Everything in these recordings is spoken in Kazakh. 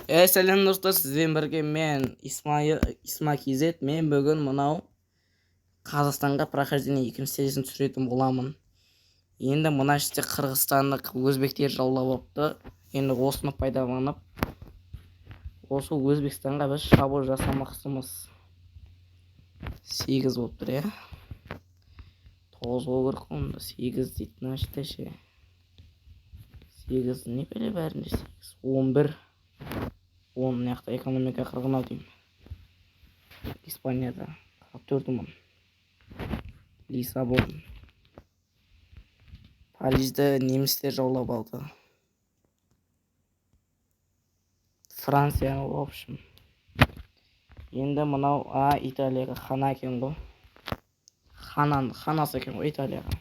Сәлем достар, сізбен бірге мен Исмаил Исма KZ. Мен бүгін мынау Қазақстанға прохождение екінші сериясын түсіретін боламын. Енді мына жерде Қырғызстанды өзбектер жаулап алыпты. Енді осыны пайдаланып, осы Өзбекстанға біз шабуыл жасамақшымыз. 8 болып тұр, иә? 9 болу керек қой онда. 8 дейді мына жерде ше. 8 не бәле бәрінде 8. 11. 10 мына жақта экономика қырғын ау деймін. Испанияда 44 мың. Лиссабон. Парижді немістер жаулап алды. Францияны, в общем. Енді мынау, Италияға хана екен ғой. Ханасы екен ғой Италияға.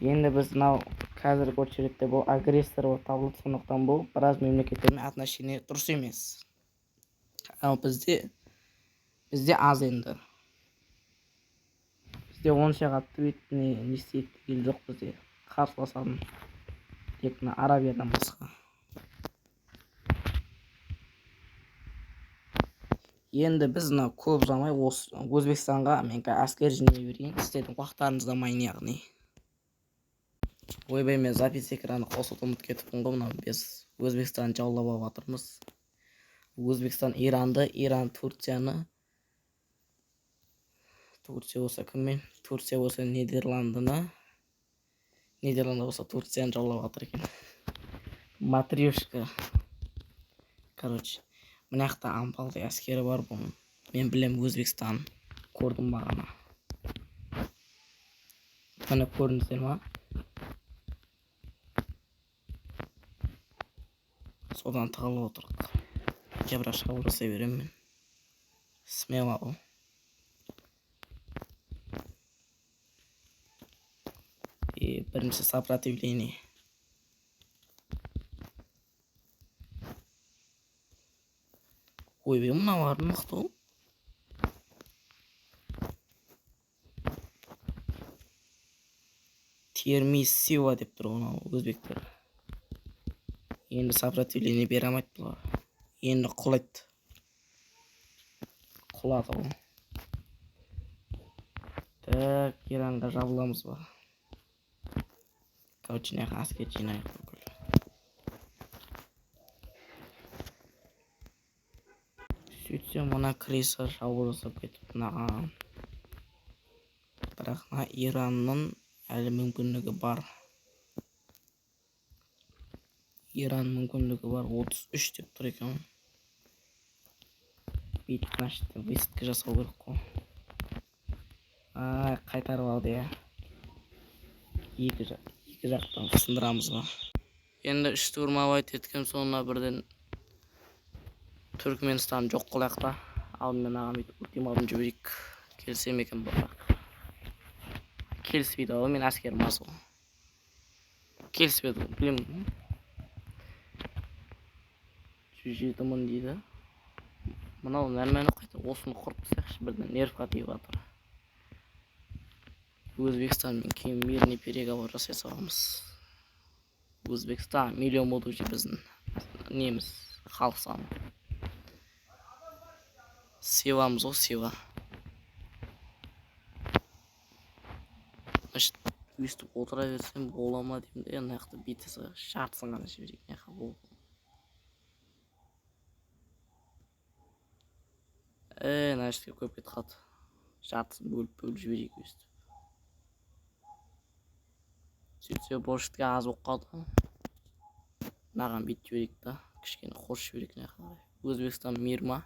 Енді біз мынау қазіргі очередте бұл агрессор болып табылды, сондықтан бұл біраз мемлекеттермен отношение дұрыс емес. Ал бізде аз енді. Бізде онша қатты бүйтіп не істейді деген жоқ бізде. Қарсыласатын тек мына Арабиядан басқа. Енді біз мына көп ұзамай осы Өзбекстанға мен қазір әскер жинай берейін, сіздердің уақыттарыңызды алмайын яғни. Ойбай, мен запись экраны қосуды ұмытып кетіппін ғой. Мынау біз Өзбекстанды жаулап алып жатырмыз. Өзбекстан Иранды, Иран Турцияны. Турция болса кіммен? Турция болса Нидерландыны. Нидерланды болса Турцияны жаулап жатыр екен. Матрешка. Короче, мына жақта ампалдай әскері бар бұның. Мен білем Өзбекстан. Көрдім бағана. Міне көрдіңіздер ма? Содан тығылып отырдық. Жабыра шабуыл жасай беремін мен. Смело ол. И бірінші сопротивление. Ойбай, мыналар мықты ғой. Термиз Сива деп тұр ғой мынау өзбектер. Енді сопротивление бере алмайды бұлар. Енді құлайды. Құлады ғой. Так, Иранға жабыламыз ба? Короче, мына жаққа әскер жинайық бүкіл. Сөйтсем, мына Криса шабуыл жасап кетіп мынаған. Бірақ мына Иранның әлі мүмкіндігі бар. Иран мүмкіндігі бар, 33 деп тұр екен. Бүйтіп мына жерде высадка жасау керек қой. Ай, қайтарып алды, иә. Екі жақтан сындырамыз ба. Енді штурмовать еткен соңына бірден Түркменстан жоқ қылайық та. Алдымен маған бүйтіп ультиматум жіберейік. Келісе ме екен бірақ. Келіспейді ғой, мен әскерім аз ғой. Келіспеді ғой, білемін. 107 мың дейді. Мынау нормально қайта осыны құрып тастайықшы, бірден нервқа тиіп жатыр. Өзбекстанмен кейін мирный переговор жасай саламыз. Өзбекстан миллион болды уже біздің неміз, халық саны. Сивамыз ғой, Сива. Значит, өйстіп отыра берсем бола ма деймін де, ана жақта бүйте салайық, жартысын ғана жіберейік, мына жаққа болды. Мына жерге көп кетіп қалды. Жартысын бөліп-бөліп жіберейік өйстіп. Сөйтсе, бұл жерге аз болып қалды. Мынаған бүйтіп жіберейік та, кішкене қосып жіберейік мына жаққа қарай. Өзбекстан мир ма?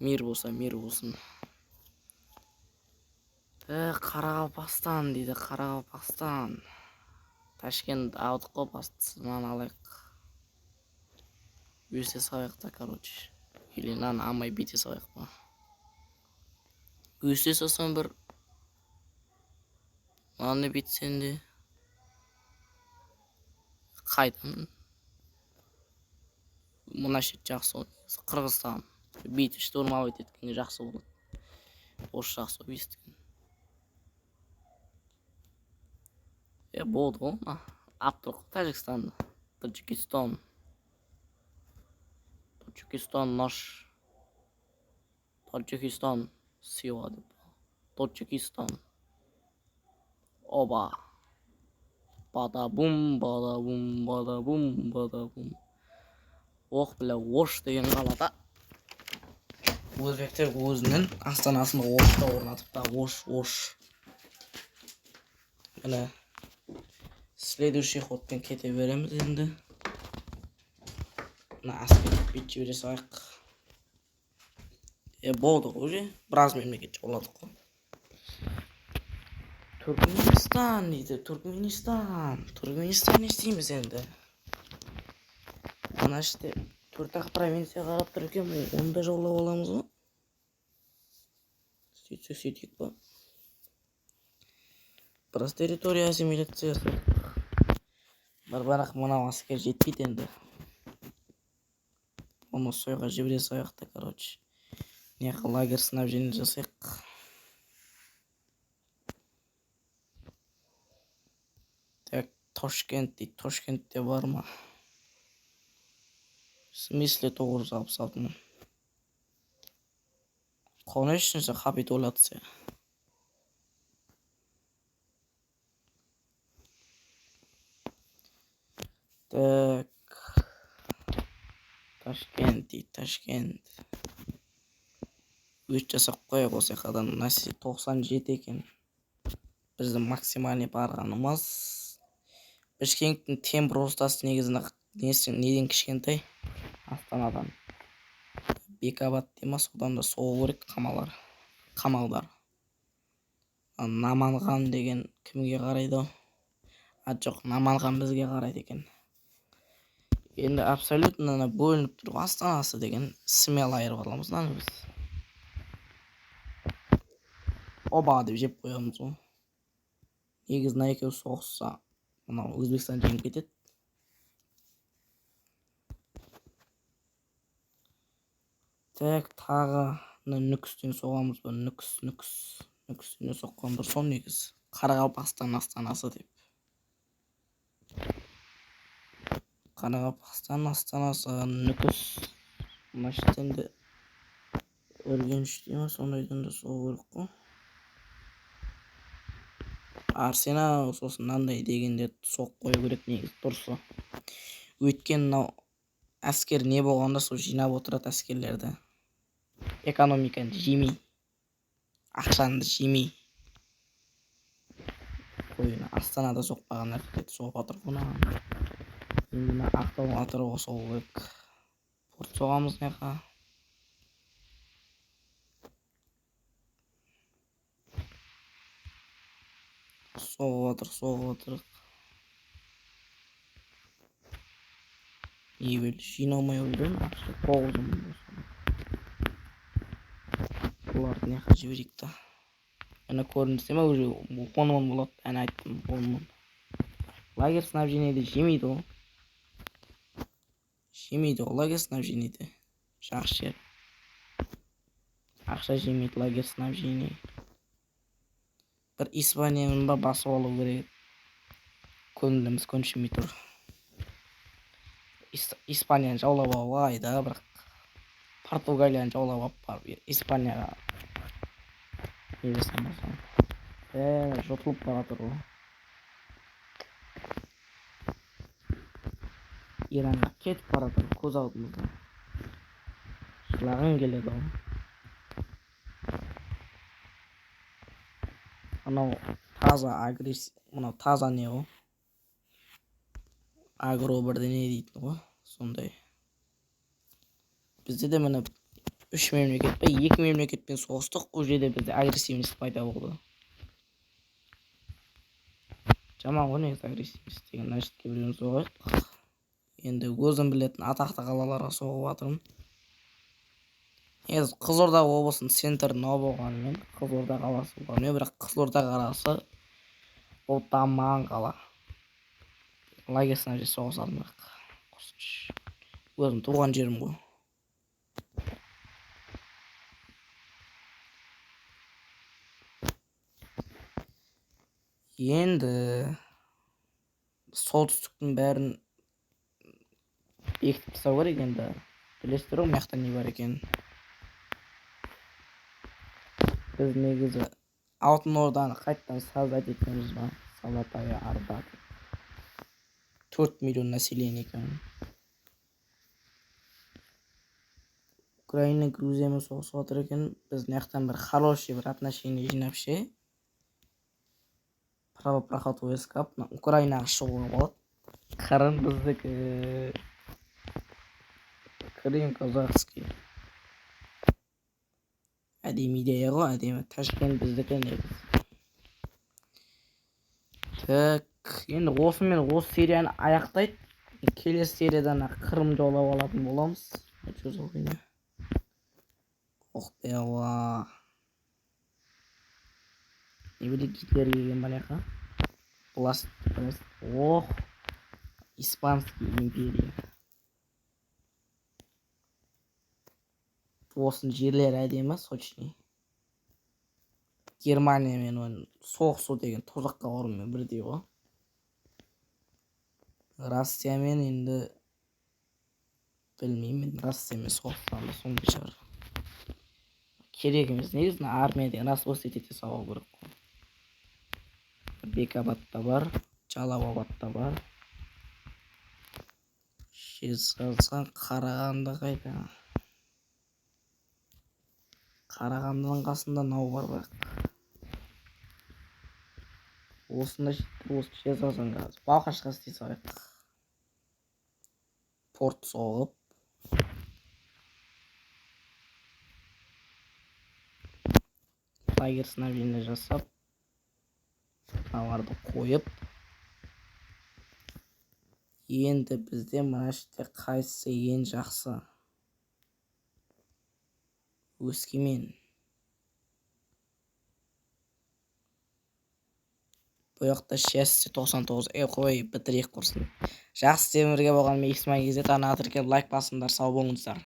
Мир болса, мир болсын. Қарақалпақстан дейді, Қарақалпақстан. Ташкент алдық қой, бастысы мынаны алайық. Өсе салайық та, короче. Или мынаны алмай бүйте салайық па. Өсе салсам бір мынаны бүйтсең де қайдан мына шет жақсы ғой. Қырғызстан бүйтіп штурмовать еткенге жақсы болады. Осы жақсы ғой естіген. Болды ғой мына. Алып тұр ғой Тәжікстанды. Таджикистан. Таджикистан наш. Таджикистан сила деп. Таджикистан. Оба. Бада-бум, бада-бум, бада-бум, бада-бум. Ох, бля, Ош деген қалада өзбектер өзінің астанасын Ошта орнатыпты. Ош, Ош. Міне, следующий ходпен кете береміз енді. Мына әскер бүйтіп жібере салайық. Болды ғой уже. Біраз мемлекет жауладық қой. Түркменстан дейді, Түркменстан. Түркменстан не істейміз енді? Ана іште төрт-ақ провинция қарап тұр екен, оны да жаулап аламыз ғой. Сөйтсек сөйтейік па? Біраз территория ассимиляция жасадық. Бірақ мынау әскер жетпейді енді. Оны сойға жібере салайық та, короче. Неқы лагерь снабжение жасайық. Так, Ташкент дейді. Ташкентте бар ма? В смысле 966 мың? Конечно, капитуляция. Так. Ташкент дейді, Ташкент. Өт жасап қояйық осы жақадан. Мына 97 екен. Біздің максимальный барғанымыз. Бішкектің темп ростасы негізінде несі, неден кішкентай? Астанадан. Бекабат дей ма, содан да соғу керек қамалар. Қамалдар. Наманған деген кімге қарайды? А, жоқ, Наманған бізге қарайды екен. Енді абсолютно ана бөлініп тұр ғой астанасы деген, смело айырып аламыз мынаны біз. Оба деп жеп қоямыз ғой. Негізі мына екеуі соғысса, мынау Өзбекстан жеңіп кетеді. Так, тағы мына Нүкістен соғамыз ба? Нүкіс, Нүкіс, Нүкістен де соққан дұрыс ол негізі. Қарақалпақстан астанасы деп. Қарақалпақстан астанасы Нүкіс. Мына жерден де Үргеніш дей ма, сондайдан да соғу керек қой. Арсенал сосын мынандай дегенде соғып қою керек негізі дұрысы. Өйткені мынау әскер не болғанда сол жинап отырады әскерлерді. Экономиканы жемей, ақшаны жемей. Қой, Астанада соқпаған әрекет соғып жатыр ғой мынаған. Енді мына Ақтау Атырауға соғу керек. Порт соғамыз мына жаққа. Соғып жатыр, соғып жатыр. Не белі жиналмай қойды ақша, 9 мың болса. Бұларды мына жаққа жіберейік та. Ана көрінсе ме, уже 10 мың болады. Әне айттым, 10 мың. Лагерь снабжениеде жемейді ғой. Жемейді ғой лагерь снабжениеде. Жақсы жер. Ақша жемейді лагерь снабжение. Бір Испанияны ба басып алу керек. Көңіліміз көншімей тұр. Испанияны жаулап алуға айда, бірақ Португалияны жаулап алып барып Испанияға не жасамасам. Жұтылып бара жатыр ғой. Иранға кетіп бара жатыр көз алдымызда. Жылағың келеді ғой. Анау таза агрессия, мынау таза не ғой? Агро бірдеңе дейтін ғой, сондай. Бізде де міне 3 мемлекет па, 2 мемлекетпен соғыстық, ол жерде бізде агрессивность пайда болды. Жаман ғой негізі агрессивность деген. Мына жерге біреуін соғайық. Енді өзім білетін атақты қалаларға соғып жатырмын. Негізі Қызылорда облысының центрі мынау болғанымен, Қызылорда қаласы болғанымен, бірақ Қызылорда қаласы ол дамыған қала. Лагерь снабжение соға салдым бірақ. Құрсыншы. Өзім туған жерім ғой. Енді солтүстіктің бәрін бекітіп тастау керек енді. Білесіздер ғой, мына жақта не бар екенін. Біз негізі Алтын Орданы қайтадан создать етеміз ба? Золотая Орда. 4 миллион население екен. Украина Грузиямен соғысып жатыр екен. Біз мына жақтан бір хороший бір отношение жинап ше. Право проход войска мына Украинаға шығуға болады. Қырым біздікі. Крым казахский. Әдемі идея ғой, әдемі. Ташкент біздікі негізі. Так, енді осымен осы серияны аяқтайды. Келесі сериядан Қырым жаулап алатын боламыз. Что за хуйня? Ох, бела. Не біле Гитлер келген ба мына? Бласт, бласт. Ох, Испанский империя. Осының жерлері әдемі, сочный. Германиямен оның соғысу деген тозаққа барумен бірдей ғой. Россиямен енді білмеймін, мен Россиямен соғыссам да сондай шығар. Керек емес негізі, армия деген распустить ете салу керек қой. Бекабадта бар, Жалалабадта бар. Жезқазған, Қарағанды қайда? Қарағандының қасында нау бар бірақ. Осында осы Жезқазғанға Балқашқа істей салайық. Порт соғып. Лагерь снабжение жасап, товарды қойып. Енді бізде мына жерде қайсысы ең жақсы? Өскемен. Бұл жақта счастье 99. Қой, бітірейік құрсын. Жақсы, сіздермен бірге болған мен Исмаил Кз. Арнаға тіркеліп лайк басыңдар. Сау болыңыздар.